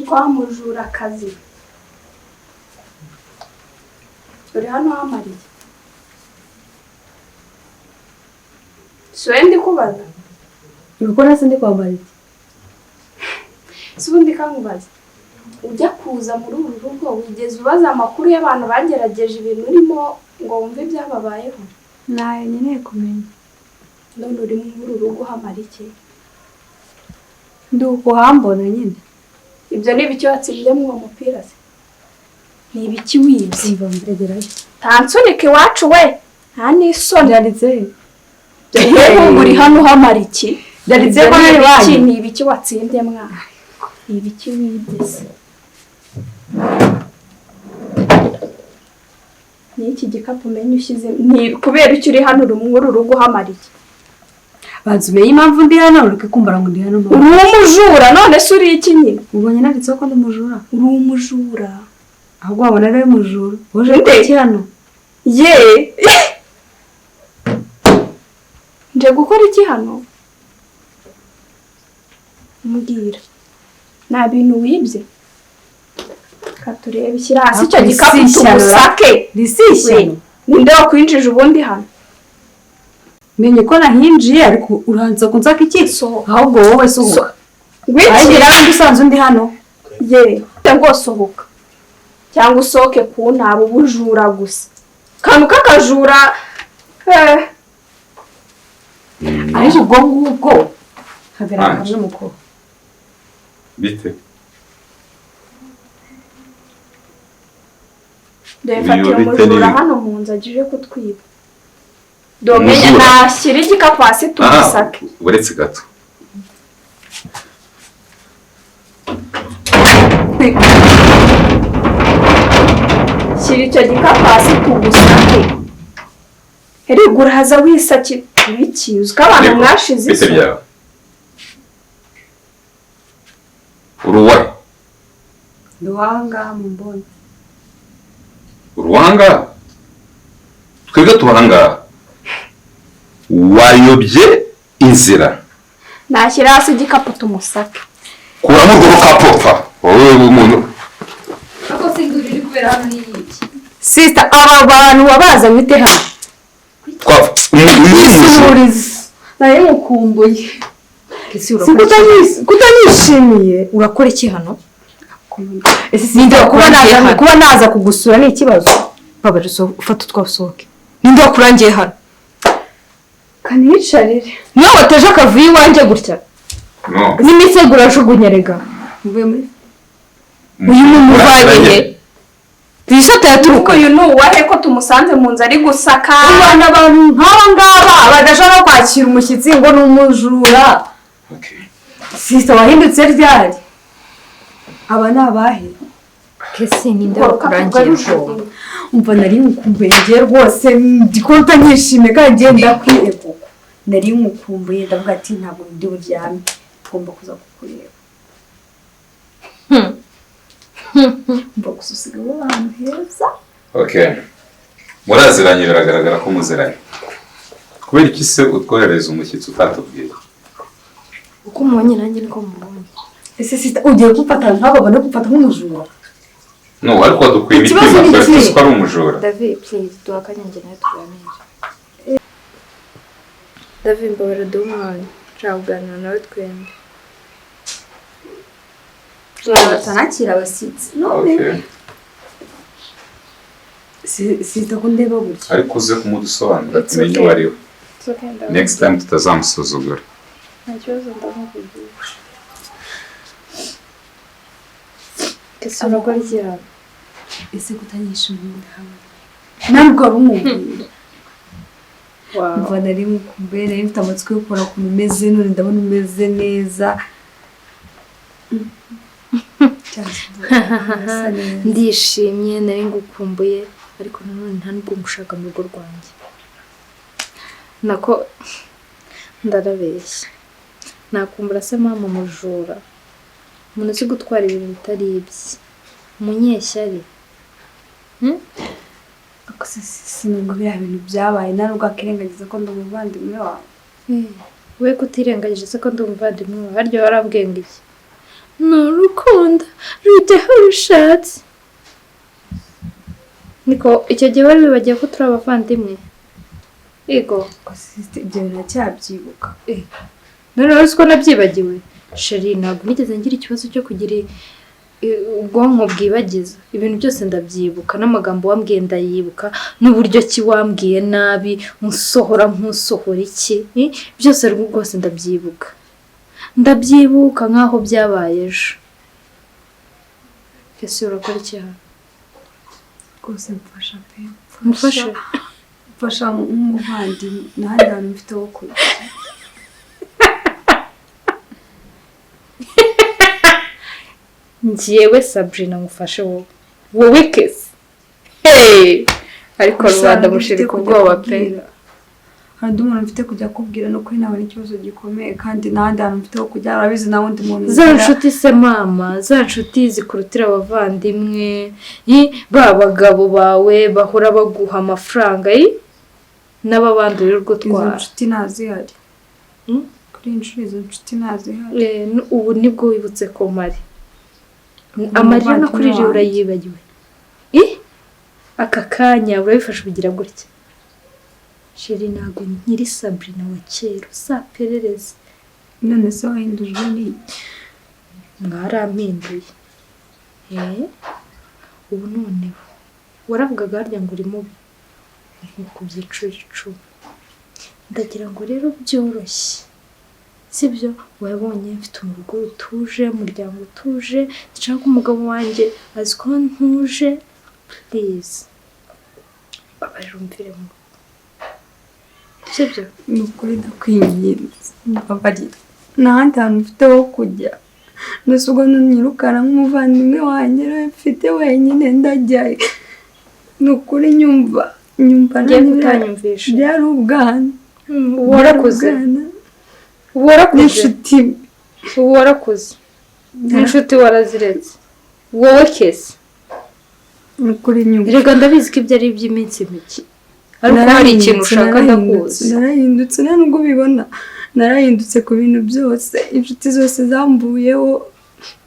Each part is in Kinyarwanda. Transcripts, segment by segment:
Kwa mujura kazi uri hano hamariye siwe ndi kubaza Ubikora se ndi kwambara iki? Si ubundi kankubaza ujya kuza muri uru rugo wigeze ubaza amakuru y'abantu bagerageje ibintu urimo ngo wumve ibyababayeho? Nayo nkeneye kumenya. None uri muri uru rugo hamara iki? Ndi ukuhambona nyine. Ibyo ni ibiki watsinze mu uwo mupira se? Ni ibiki wibye? Umva mbregerayo. Ntansunike iwacu we! Nta n'isoni. Byanditse he? Yewe uri hano hamara iki? Byanditse ko ari iwanyu. Ni ibiki watsinze mwana? Ni ibiki wibye se? Ni iki gikapu umenye ushyize? Ni kubera icyo uri hano uri muri uru rugo hamara iki? Banza umenye impamvu ndi hano ureke kumbara ngo ndi hano. Uri umujura none se uri iki nyine? Ubonye nanditseho ko ndi umujura. Uri umujura. Ahubwo wabona ari umujura. Uje gukora iki hano? Ye! Nje gukora iki hano? Mbwira. Nta bintu wibye? Katurebe shyira hasi icyo gikapu tugusake. Risishyano. Ninde wakwinjije ubundi hano? Menye ko nahinjiye ariko uranza kunsaka iki? Ahubwo wowe sohoka. Ngwikira ndi usanze undi hano. Ye, ngo sohoka. Cyangwa usohoke ku ntaba ubujura gusa. Kantu kakajura ariko ubwo ngubwo hagarara hamwe muko. Bite? Dore umujura hano mu nzu agiye kutwiba. Domenya nashyira igikapu hasi tumusake. Uretse gato. Shyira icyo gikapu hasi tugusake. Erega uraza wisaki ibiki uziko abantu mwashize isoni. Uruwa. Ruhanga mumbona. Ruhanga? Twebwe tubahanga. Wayobye inzira. Nashyira hasi igikapu tumusake. Kuramo urwo rukapu pfa. Wowe umuntu. Ako sinduri iri kubera hano ni iki? Sister, aba bantu wabazanye ute hano? Naye mukumbuye. Kutanyishimiye urakora iki hano? Ninde kuba naza kugusura ni ikibazo? Babaje ufata utwasohoke. Ninde wakurangiye hano? Kaniyicarire. Niyo wateje akavuyo iwanjye gutya? No. N'imisego urajugunya rega. Mvuye muri uyu mumuvanye. Iyi sata yaturuka Uyu ni uwahe ko tumusanze mu nzu ari gusaka? Ubona abantu nk'aba ngaba badashobora kwakira umushyitsi ngo ni umujura. Okay. Sister, wahindutse ryari? Aba ni abahe? Kesi, ninde Urwo rukapu wakurangiye? rwarujugunye. Umva, nari nkukumbuye ngiye rwose, ndikonta nkishimye kandi ngiye ndakwiye koko. Nari nkukumbuye, ndavuga ati ntabwo ndi buryame, ngomba kuza kukureba. Umva gusa, usigaye uba ahantu heza. Okay. Muraziranye, biragaragara ko muziranye. Kubera iki se utwoherereza umushyitsi utatubwiye? Uko umubonye nanjye niko mubonye. Ese sister, ugiye kumfata nk'aba bane, kumfata nk'umujura? No, ariko wadukuye Ikibazo imitima, ni twari ikihe? tuzi ko ari umujura. David, please, duha akanya njye nawe tuganire. David, mbabarira duhe umwanya, nshaka kuganira nawe twembi. Batanakira abashyitsi none. Okay. Sister, ko ndeba gutya? Ariko uze kumudusobanurira It's tumenye okay. uwo ari we. It's okay, ndabona. Next time tutazamusuzugura. Nta kibazo, ndamuvugisha. Kesi, urakora iki hano? Ese kutanyishimiye hamwe ntabwo wari umubwira? Umva, nari nkukumbuye, nari mfite amatsiko yo kubona ukuntu umeze, none ndabona umeze neza. Urasa neza. Ndishimye, nari ngukumbuye, ariko nanone nta nubwo ngushaka mu rugo rwanjye. Nako ndarabeshya, nakumbura se mama umujura, umuntu uzi gutwara ibintu bitari ibye, umunyeshyari? Ariko se sinubwo biriya bintu byabaye, nta nubwo akirengagiza ko ndi umuvandimwe wawe? We kutirengagije se ko ndi umuvandimwe wawe, harya warambwiye ngo iki? Ni urukundo rujya aho rushatse. Niko icyo gihe wari wibagiwe ko turi abavandimwe? Yego. Ariko sister, ibyo bintu ndacyabyibuka. None wari uzi ko nabyibagiwe? Chérie, ntabwo nigeze ngira ikibazo cyo kugira ubwonko bwibagiza. Ibintu byose ndabyibuka, n'amagambo wambwiye ndayibuka, n'uburyo ki wambwiye nabi unsohora nkusohora iki, byose rwose ndabyibuka, ndabyibuka nk'aho byabaye ejo. Ese urakora iki hano? Rwose mfasha pe. Mufashe? Mfasha nk'umuvandimwe, nta handi hantu mfite ho kujya. Njyewe Sabrina mufashe wowe? Wowe Kesi? Hey! Ariko Gusa rubanda hari undi mushirika mfite kujya ubwoba pe. kubwira. Hari undi muntu mfite kujya kubwira, ni ukuri nabona ikibazo gikomeye kandi nta handi hantu mfite ho kujya, urabizi, nta wundi muntu Za ngira. nshuti se mama, za nshuti zikurutira abavandimwe, ba bagabo bawe bahora baguha amafaranga, n'ababandi uri Izo gutwara. nshuti ntazihari. Kuri iyi nshuro izo nshuti ntazihari. Ubu nibwo wibutse ko mari amarira Umuvandimwe nakuririye wanjye. urayibagiwe? Aka kanya urabifashe ubigira gutya. Chérie, ntabwo nkiri Sabrina wa kera, uzaperereze. None se wahindujwe n'iki? Mwarampinduye. Ubu noneho waravugaga harya ngo uri mubi, nkukubye inshuro 10. Ndagira ngo rero byoroshye, sibyo? Wabonye mfite urugo rutuje, umuryango utuje, nshaka umugabo wanjye azi ko ntuje. Please, babarira umvire mu rugo, sibyo? Ni ukuri ndakwinginze, mbabarira, nta handi hantu mfite ho kujya. Mbese ubwo nunyirukana nk'umuvandimwe wanjye rero mfite wenyine ndajyayo? Ni ukuri nyumva, nyumva. Ngiye Nanjye kutanyumvisha. Byari ubwana. Ubu warakuze. Byari ubwana. Ubu warakuze. N'inshuti mbi. Ubu warakuze, n'inshuti waraziretse wowe Kesi. Ni ukuri nyumva. Reka, ndabizi ko ibyo ari iby'iminsi mike, ariko hari ikintu ushaka, ndakuzi. Narahindutse, nta nubwo ubibona, narahindutse ku bintu byose, inshuti zose zamvuyeho.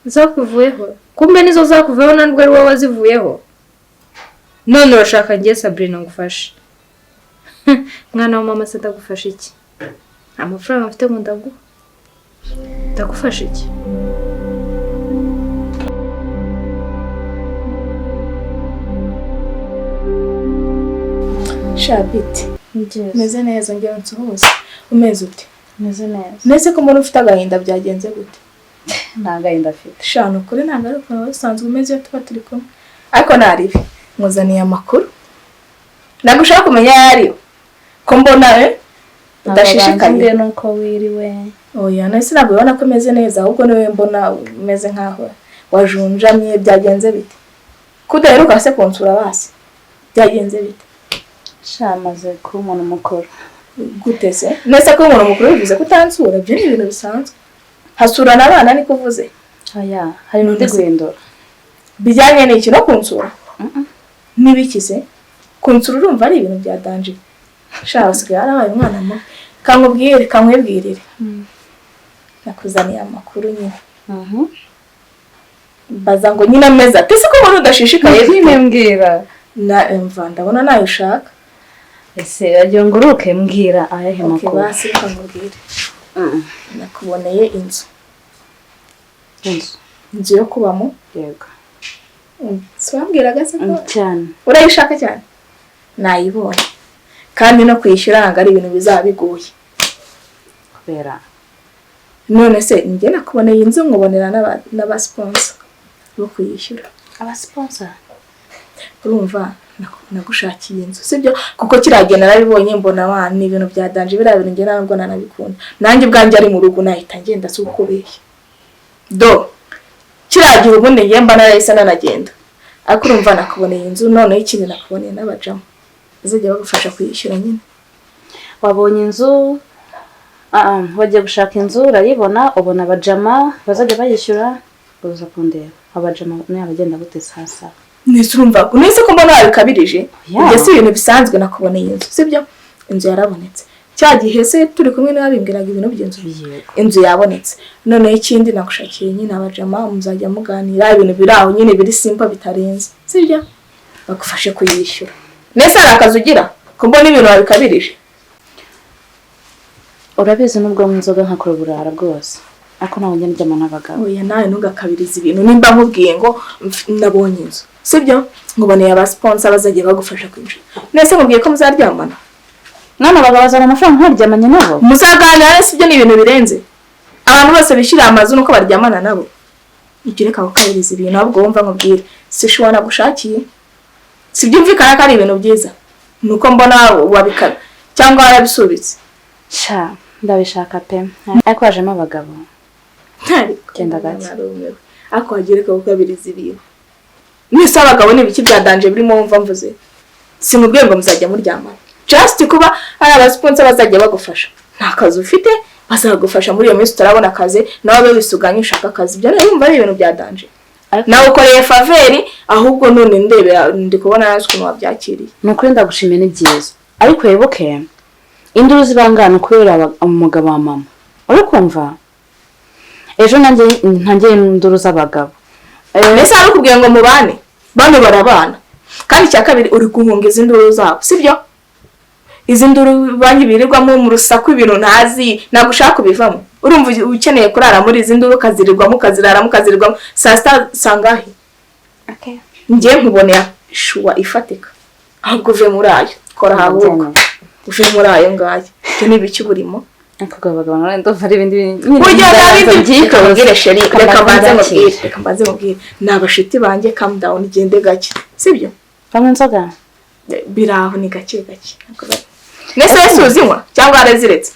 Zakuvuyeho? Kumbe nizo zakuvuyeho, ntabwo ari wowe wazivuyeho. None urashaka ngiye Sabrina ngufashe? Mwana wa mama se, ndagufasha iki? Nta mafaranga mfite ngo ndaguha, ndagufasha iki? Shabiti, meze neza, ngera nsuhuze. Umeze ute? Meze neza. Nese ko mbona ufite agahinda, byagenze gute? Nta gahinda afite. Sha, ni ukuri ntabwo ari ukuntu wari usanzwe umeze iyo tuba turi kumwe. Ariko naribi. Nkuzaniye amakuru. Ntabwo ushaka kumenya ayo ariyo? Ko mbona udashishikaye. Nuko wiriwe? Oya, nahise ntabwo ubona ko umeze neza, ahubwo niwe mbona umeze nkaho wajunjamye. Byagenze bite? Ko udaheruka se kunsura basi? Byagenze bite? Sha, maze kuba umuntu mukuru. Gute se? Nese ko umuntu mukuru bivuze ko utansura? Ibyo ni ibintu bisanzwe, hasurana abana, niko uvuze? Oya, hari n'undi guhindura. Bijyanye n'iki? No kunsura n'ibiki se? Kunsura urumva ari ibintu bya danger? Sha, usigaye yarabaye umwana mubi. Kamubwire, kamwibwirire, nakuzaniye amakuru nyine. Mbaza ngo nyine ameze ate se, ko ubona udashishikaye? Nyine mbwira. Na mva ndabona nayo ushaka. Ese wagira ngo uruke? Mbwira ayahe Okay, makuru? Basi reka nkubwire. Nakuboneye inzu. Inzu? Inzu yo kubamo. Yego. Si wambwiraga se ko Cyane. urayishaka cyane? Nayibonye, kandi no kwishyura ntabwo ari ibintu bizaba bigoye. Kubera? None se njye nakuboneye inzu, nkubonera n'abasponsor bo kuyishyura. Abasponsor? Urumva, nagushakiye inzu, sibyo? Kuko kiriya gihe narabibonye, mbona wa ni ibintu bya danger. Biriya bintu njye ntabwo nanabikunda. Nanjye ubwanjye ari mu rugo nahita ngenda, si ukubeshya. Do kiriya gihe ubundi njye mba narahise nanagenda, ariko urumva nakuboneye inzu. Noneho ikindi, nakuboneye n'abajama bazajya bagufasha kuyishyura nyine. Wabonye inzu, wagiye gushaka inzu urayibona, ubona abajama bazajya bayishyura, uza kundeba. Abajama ni abagenda gute sasa? Nese urumva, nese ko mbona wabikabirije? Yeah. Ibyo si ibintu bisanzwe. Nakuboneye inzu, sibyo? Inzu yarabonetse. Cya gihe se turi kumwe niba bimbwiraga ibintu by'inzu? Yego. Inzu yabonetse. Noneho ikindi, nagushakiye nyine abajama muzajya muganira, ibintu biri aho nyine biri simple, bitarenze, sibyo? Bagufashe kuyishyura. Nese hari akazi ugira, ko mbona ibintu wabikabirije? Urabizi, nubwo mu nzoga nkakora uburara bwose, ariko ntabwo njya ndyama n'abagabo. Oya, nawe ntugakabirize ibintu. Nimba nkubwiye ngo nabonye inzu, sibyo? Nkuboneye abasponsor bazajya bagufasha kwinjira, nese nkubwiye ko muzaryamana? None abagabo bazana amafaranga nkaryamanye nabo? Muzaganira, sibyo? Ni ibintu birenze. Abantu bose bishyira amazu nuko baryamana nabo? Ibyo reka gukabiriza ibintu. Ahubwo wumva nkubwire, si shuwa nagushakiye, si byumvikana ko ari ibintu byiza? Ni uko mbona wabikaba cyangwa warabisubitse. Sha, ndabishaka pe, ariko hajemo abagabo. Genda gake. Narumiwe. Ariko wagiye reka gukabiriza ibintu. Nese abagabo ni ibiki bya danger birimo? Wumva mvuze, simubwiye ngo muzajya muryamana. Just kuba ari abasponsor bazajya bagufasha, nta kazi ufite, bazagufasha muri iyo minsi utarabona akazi, nawe ube wisuganye ushaka akazi. Ibyo rero wumva ari ibintu bya danger? Ariko Nawe ukoreye faveur. Ahubwo none ndebera, ndi kubona nawe ukuntu wabyakiriye. Ni ukuri ndagushimiye, ni byiza, ariko wibuke induru zibangana kubera umugabo wa mama. Uri kumva, ejo nanjye ntangiye induru z'abagabo. Mbese hari ukubwiye ngo mubane? Bano barabana. Kandi icya kabiri, uri guhunga izi nduru zabo, sibyo? Izi nduru banki birirwamo mu rusaku, ibintu ntazi, ntabwo ushaka kubivamo. Urumva ukeneye kurara muri izi nduru, ukazirirwamo, ukazirirwamo, ukazirirwamo saa sita sangahe? Njye nkuboneye sure ifatika. Ahubwo uve muri ayo, kora ahabuka, uve muri ayo ngayo. Ibyo ni ibiki burimo? Ariko abagabo nawe ndumva ari ibindi bintu. Burya nta bindi. Reka mubwire chérie, reka mbanze mubwire, Reka reka mbanze mubwire. Ni abashuti banjye. Calm down, gende gake, sibyo? Banywa inzoga? Biri aho, ni gake gake. Nese wese uzinywa cyangwa waraziretse?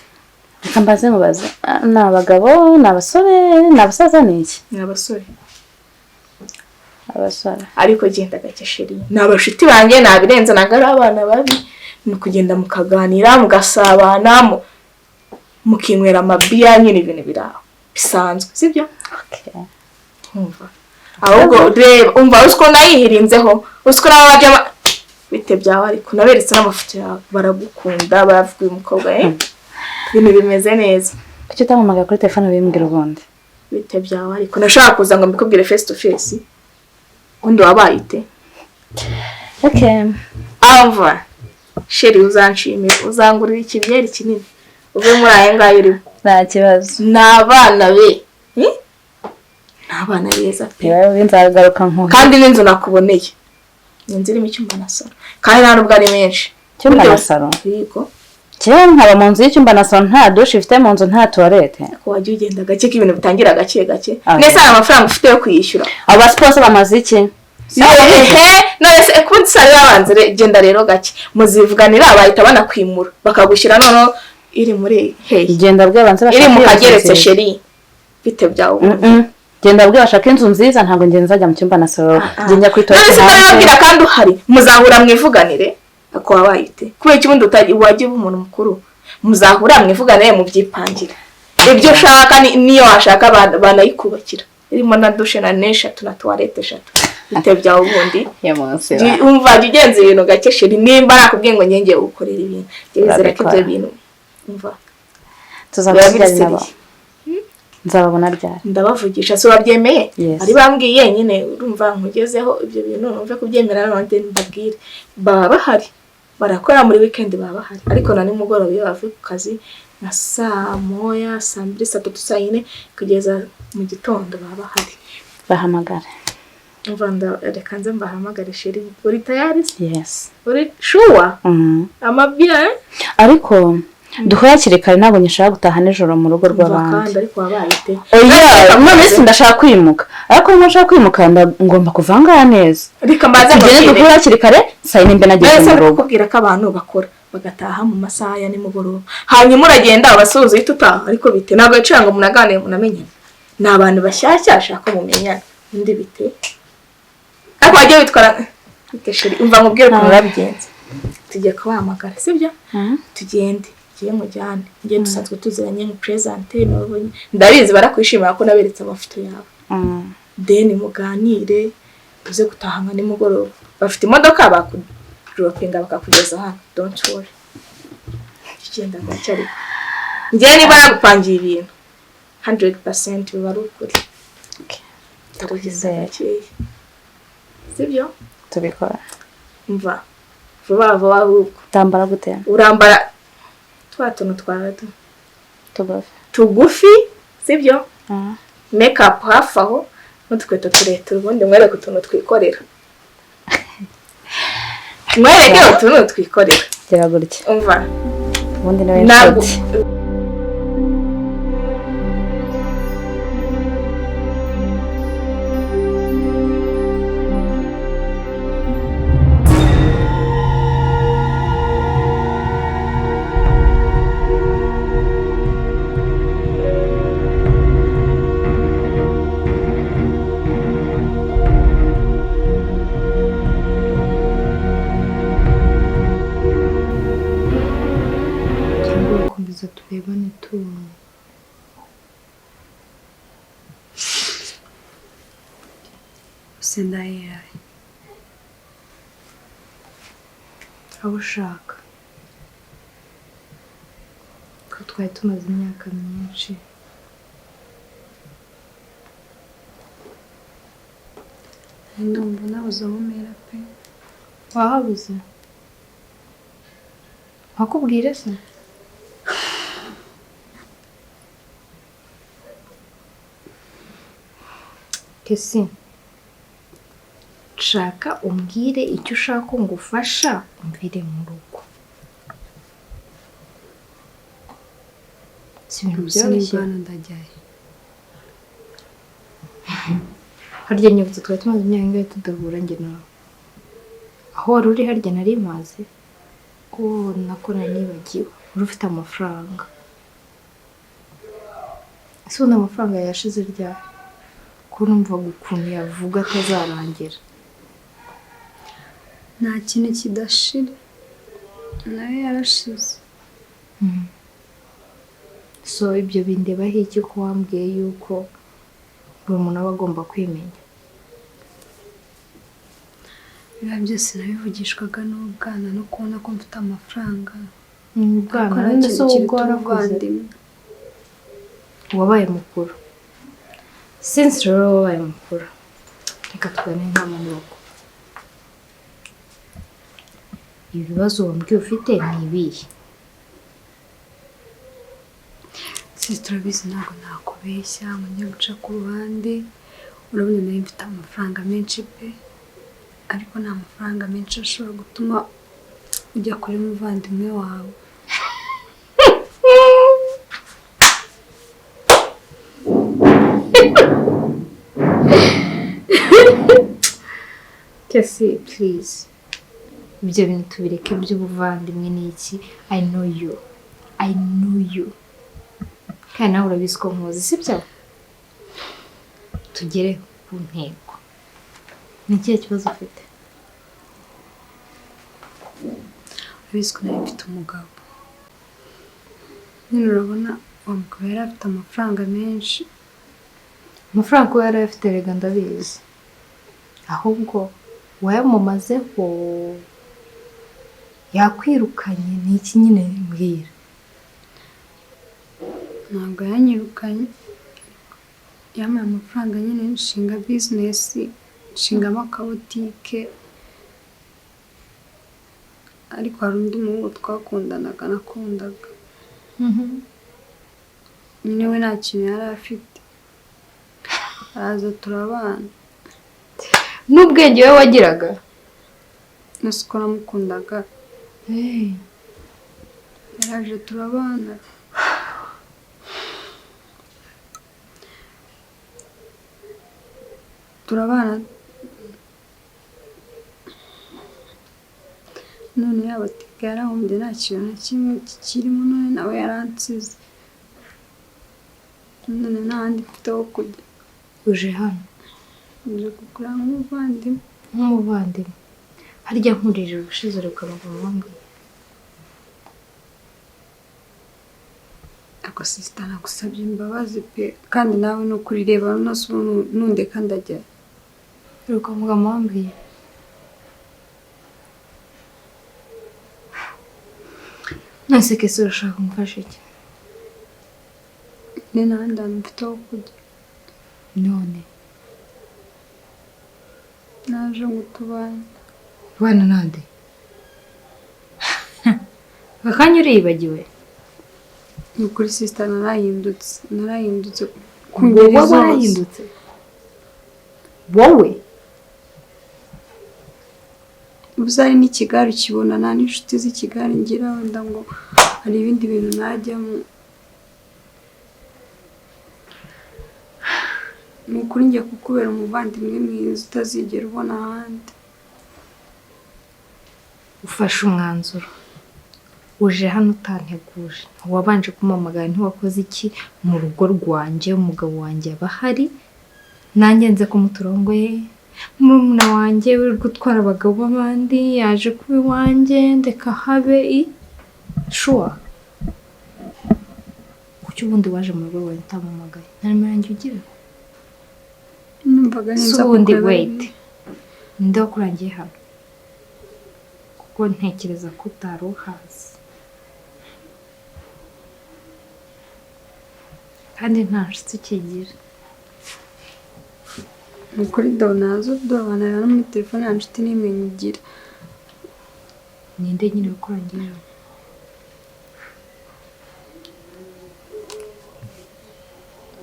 Reka mbaze mubaze. Ni abagabo, ni abasore, ni abasaza, ni iki? Ni abasore. Abasore. Ariko genda gake chérie, ni abashuti banjye, nabirenze, ntabwo ari abana babi. Ni ukugenda mukaganira, mugasabana, mukinywera amabiya nyine, ibintu biri aho bisanzwe, sibyo? Okay. Umva, ahubwo reba, umva, uzi ko nayihirinzeho, uzi ko nawe wajya bite byawe, ariko naberetse n'amafoto yawe, baragukunda, baravuga uyu mukobwa, ibintu bimeze neza. Kuki utampamagara kuri telefone bimbwira ubundi? Bite byawe? Ariko nashaka kuza ngo mbikubwire face to face. Ubundi wabaye ite? Okay. Amva chérie, uzanshimira, uzangurira ikibyeri kinini, uve muri aya ngaya urimo. Nta kibazo. Ni abana be. Ni abana beza pe. Niba nzagaruka nkuhe. Kandi n'inzu nakuboneye ni inzu irimo icyumba na salon, kandi nta nubwo ari menshi. Icyumba na salon? Yego. Kera nkaba mu nzu y'icyumba na salon, nta douche ifite mu nzu, nta toilette. Ko wajya ugenda gake, ko ibintu bitangira gake gake. Ah, Nese hari amafaranga ufite yo kuyishyura? Abo basponsor bamaze iki? Ehe, none se kundi sare babanze genda rero gake muzivuganira, bahita banakwimura bakagushyira noneho iri muri hehe? Genda bwe banze Iri mu bashake inzu kageretse. nziza. Chérie, bite byawe? Genda bwe bashake inzu nziza, ntabwo ngenda nzajya mu cyumba na soro. Njya kuri None toilette se hanze. ndabibabwira kandi uhari, muzahura mwivuganire. Ako wabaye ute? Kubera iki ubundi wajya uba umuntu mukuru? Muzahura mwivuganire, mubyipangire ibyo ushaka, niyo washaka banayikubakira irimo na douche na n'eshatu na toilette eshatu. Bite byawe ubundi? Ya munsi. Umva, jya ugenza ibintu gake chérie. Nimba nakubwiye ngo ngenge gukorera ibintu, jya wizera ko ibyo Urabikora. bintu, umva, Tuzabona biba ryari nabo? biri sérieux. Nzababona ryari? Ndabavugisha, si wabyemeye? Yes. Ari bambwiye nyine, urumva nkugezeho ibyo bintu numve kubyemera, none mbabwire. Baba bahari, barakora muri weekend, baba bahari, ariko na nimugoroba iyo bavuye ku kazi nka saa 1, saa 2, saa 3, saa 4 kugeza mu gitondo baba bahari. Bahamagare. Umva, reka nze mbahamagare. Chérie, uri tayari se? Yes. Uri sure? Mm. Amabya? Ariko duhure hakiri kare, ntabwo nyishaka gutaha nijoro mu rugo Umva rw'abandi. kandi ariko wabaye ute? Oya, none se ndashaka kwimuka, ariko niba nshaka kwimuka ngomba kuva ngaha neza. Reka mbanze Tugende. mbabwire. Duhure hakiri kare, saa yine mbe nageze Mbese mu rugo. kukubwira ko abantu bakora bagataha mu masaha ya nimugoroba, hanyuma uragenda ubasuhuza uhita utaha. Ariko bite? Ntabwo wicara ngo munaganire, munamenyane? Ni abantu bashyashya, ashaka ko mumenyana. Undi bite? Ariko wajya witwara bite chérie? Umva nkubwire ukuntu urabigenza. Tugiye kubahamagara, sibyo? Tugende, ngiye mujyane, ngiye dusanzwe tuziranye, mu présente. Ndabizi barakwishimira ko naberetse amafoto yawe. Then muganire, uze gutaha nka nimugoroba. Bafite imodoka, bakudoropinga bakakugeza hano, don't worry. Genda gake, ariko njyewe niba nagupangiye ibintu 100% biba ari ukuri. Ndakugeza gakeya, sibyo? Tubikora. Mva vuba vuba ahubwo. Ndambara gute? Urambara twa tuntu twawe Tugufi. tugufi, sibyo? Make up hafi aho n'udukweto tureture. Ubundi mwereke utuntu twikorera, mwereke utuntu twikorera. Gira gutya. Umva. Ubundi niwe Ntabwo nshuti. Cyangwa gukomeza turebane tu. Gusa ndaheraye. Aho ushaka, ko twari tumaze imyaka myinshi. Ndumva nabuze aho mpera pe. Wahabuze? Wakubwire se? Kesi, nshaka umbwire icyo ushaka ko ngufasha umvire mu rugo. Si ibintu Gusa byoroshye. nimba hano ndajyayo? Harya nyibutse, twari tumaze imyaka ingahe tudahura njye nawe? Aho wari uri harya nari mazi? Oh, nako nari nibagiwe, wari ufite amafaranga. Ese ubundi amafaranga yashize ryari, ko numvaga ukuntu yavuga atazarangira? Nta kintu kidashira, nayo yarashize. So ibyo bindebaho iki, ko wambwiye yuko buri muntu aba agomba kwimenya? Biba byose nabivugishwaga n'ubwana no kubona ko mfite amafaranga. Ni ubwana? Ariko nta None se kintu wowe kiruta ubwo warakuze, ubuvandimwe. wabaye mukuru. Since rero wabaye mukuru, reka tugane nk'abantu bakuru. Ibibazo wambwiye ufite ni ibihe? Si turabizi, ntabwo nakubeshya ngo njye guca ku ruhande. Urabona nari mfite amafaranga menshi pe, ariko nta mafaranga menshi ashobora gutuma ujya kuri muvandimwe wawe. Kesi, please, ibyo bintu tubireke by'ubuvandimwe n'iki. I know you, I know you, kandi nawe urabizi ko nkuzi, sibyo? Tugere ku ntego. Ni ikihe kibazo ufite? Urabizi ko nari mfite umugabo nyine. Urabona uwo mugabo yari afite amafaranga menshi. Amafaranga kuba yari ayafite rega ndabizi, ahubwo wayamumazeho, yakwirukanye. Ni iki nyine? Mbwira. Ntabwo yanyirukanye, yampaye amafaranga nyine nshinga business, nshingamo akabutike. Ariko hari undi muhungu twakundanaga, nakundaga nyine, we nta kintu yari afite, araza turabana. N'ubwenge wowe wagiraga? Nasi uko namukundaga, yaraje turabana. Turabana, none yaba butike yarahombye, nta kintu na kimwe kikirimo, none nawe yaransize, none nta handi mfite ho kujya. Uje hano? Nje kugura nk'umuvandimwe. Nk'umuvandimwe? Harya nkurira ubushize uribuka amagambo wambwiye? Ako sister, nagusabye imbabazi pe, kandi nawe ni ukuri. Reba nose ubu nundeka ndajya? Uribuka amagambo wambwiye? None Kesi, urashaka kumufasha iki? Ni nta handi hantu mfite ho kujya. None? Naje ngo tubane. Bana nande? Akanya uriyibagiwe? Ni ukuri sister, narahindutse, narahindutse ku ngeri Wowe zose. warahindutse wowe? Ubuze hari n'ikigare ukibona, nta n'inshuti z'ikigare ngira, wenda ngo hari ibindi bintu najyamo. Ni ukuri ngiye kukubera umuvandimwe mwiza utazigera ubona ahandi. Ufashe umwanzuro, uje hano utanteguje, wabanje kumpamagara, ntiwakoze iki mu rugo rwanjye? Umugabo wanjye aba ahari, nanjye nze ko muturongoye. Murumuna wanjye uri gutwara abagabo b'abandi yaje kuba iwanjye, ndeka habe i sure. Kuki ubundi waje mu rugo rwawe utampamagaye? Nta nimero yanjye ugira? Numvaga Si ninza ubundi kukureba. Wait, ninde wakurangiye hano? Kuko ntekereza ko utari uhazi kandi nta nshuti ukigira. Ni ukuri do, nazo do, wanareba no muri telefone, nta nshuti n'imwe nyigira. Ninde nyine wakurangiye hano?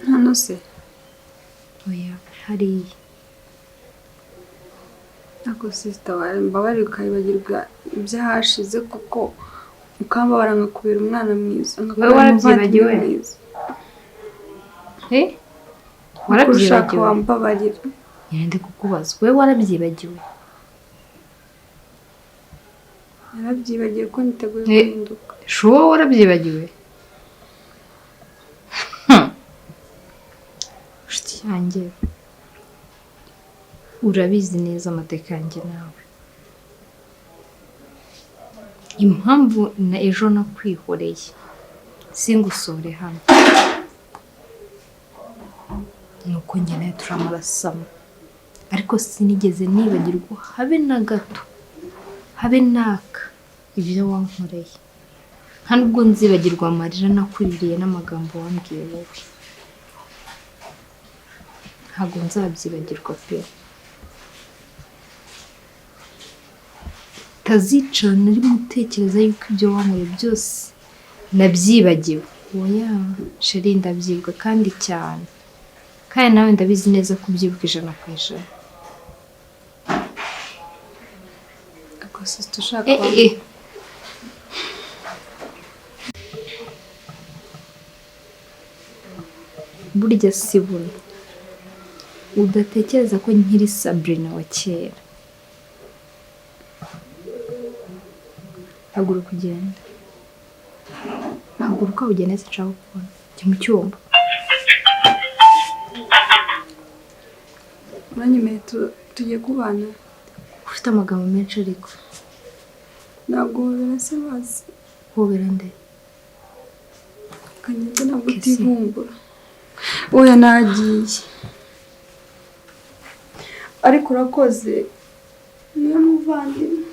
Hano se? Oya, hariya. Ariko sister, mbabarira ukibagirwa iby'ahashize kuko ukambabara, nkakubera umwana mwiza, nkakubera Wowe umuvandimwe warabyibagiwe? mwiza. Eh? Uko ushaka. Warabyibagiwe? Wambabarira. Nyine ndi kukubaza, wowe warabyibagiwe? Narabyibagiwe ko niteguye Eh. guhinduka. Sure, warabyibagiwe? Nshuti yanjye, urabizi neza amateka yanjye nawe, impamvu na ejo nakwihoreye singusore hano ni uko njye nawe turamarasama, ariko sinigeze nibagirwa habe na gato, habe n'aka, ibyo wankoreye. Nta nubwo nzibagirwa amarira nakuririye n'amagambo wambwiye wowe. Ntabwo nzabyibagirwa pe. Utazicara na rimwe utekereza yuko ibyo wankoreye byose nabyibagiwe. Oya chérie, ndabyibuka kandi cyane, kandi nawe ndabizi neza ko ubyibuka 100%. Ariko sister, ushaka Eh, eh, eh. Burya si buno udatekereza ko nkiri Sabrina wa kera. Haguruka ugende. Haguruka ugende, sinshaka kukubona. Jya mu cyumba. Uranyemeye tugiye kubana? Ufite amagambo menshi ariko. Ntabwo hobera se bazi. Hobera nde? Kagende ntabwo Kesi. utivumbura. Oya nagiye. Ariko urakoze. Niwe muvandimwe.